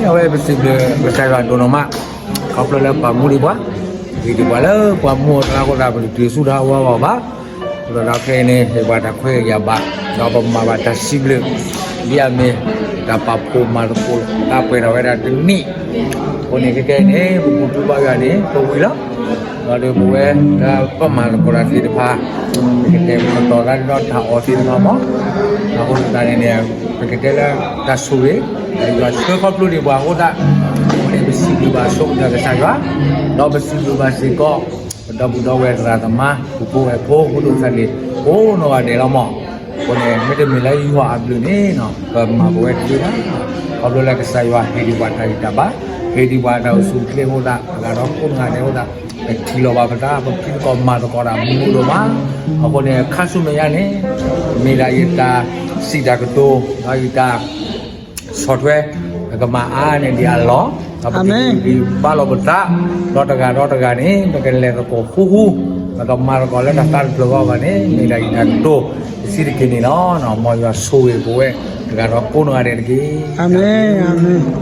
အဝဲပစံးဘျုးကစၢ်ယွၤဒိၣ်နီၢ်မး, ခီဖျိလၢပာ်မူဒံးပှၤ, ဂ့ၤဒံးပှၤလၢပှၤမူအကျါအဃိသတး ပတတုၤဆူတၢ်အဝဲအဂီၢ်ဘၣ်. ဒီးဒီးခဲအံၤန့ၣ် ဟ့ၣ်ပှၤတၢ်ခွဲးတၢ်ယာ်ဘၣ်, ဒီးပမၤဘၣ်တၢ်စံးဘျုး, ဒ်အမ့ၢ်တၢ်ပာ်ဖှိၣ်မၤသကိးတၢ်ပှဲၤထီၣ်ဝဲဒၣ်တနံၣ်, အဃိန့ၣ် ခဲကနံၣ်အံၤန့ၣ် ပဘူၣ်ထီၣ်ဘါယွၤန့ၣ် ပဝံၤလီၤ. ဒီးဒုးပဝဲလၢပမၤသကိးတၢ်သ့ၣ်တဖၣ်, ပကတဲပကတီၤသးဒီးတၢ်အီၣ်သ့ၣ်တဖၣ်မး, အဃိသတးန့ၣ်န့ၣ် ပကတဲလၢတၢ်ဆိၣ်ဂ့ၤ, ဒီးယွၤဆှၢခီဖျိဒံးပှၤအဃိသတး, အဃိန့ၣ် ပစံးဘျုးဘၣ်ဆိကတၢၢ်ကစၢ်ယွၤ, ဒီးပစံးဘျုးဘၣ်စ့ၢ်ကီး ပဒီပုၢ်ဒီဝဲၢ်သရၣ်သမါ ပဖိဝဲၢ်ဖိ ဖိဒိၣ်သၣ်လံၤကိးနီၢ်ဂၤဒဲးလီၤမး. အဃိန့ၣ် မ့တမ့ၢ်လၢယွၤအဘျုးန့ၣ် ပမၤပဝဲတသ့ဘၣ်, ခီဖျိလၢကစၢ်ယွၤဟ့ၣ်ဒံးပှၤတၢ်ဂံၢ်တၢ်ဘါ, ဟ့ၣ်ဒံးပှၤတၢ်အိၣ်ဆူၣ်အိၣ်ချ့အဃိသတး တဂၤဒီးကိးနီၢ်ဂၤဒဲးအဃိသတး ပထံၣ်လီၤဘၣ်ပသး ပဖံးသကိးမၤသကိးတၢ်မုာ်ဒိၣ်မး. အဃိန့ၣ် ခါဆူမဲာ်ညါန့ၣ် မ့ၢ်ဒၣ်ယတၢ်စံးတၢ်ကတိၤ ဒီးယတၢ် ဆီၣ်ထွဲ ပကမၤအါန့ၢ်ဒံးအလီၢ်, ဒီးပကဟ့ၣ်ဂံၢ်ဘါလီၤပသး, ဒီးတဂၤဒီးတဂၤန့ၣ် ပကလဲၤသကိးဃူဃူ, ပကမၤသကိးလၢတၢ်သးတဖျၢၣ်အဂီၢ်ဘၣ်န့ၣ် မ့ၢ်ဒၣ်ယတၢ်ကတိၤ တဆံးတက့ၢ်န့ၣ်လီၤ. မ်ယွၤဆိၣ်ဂ့ၤပဝဲ တဂၤဒီးကိးနီၢ်ဂၤဒဲးတက့ၢ်. အၤမ့ၣ်, အၤမ့ၣ်.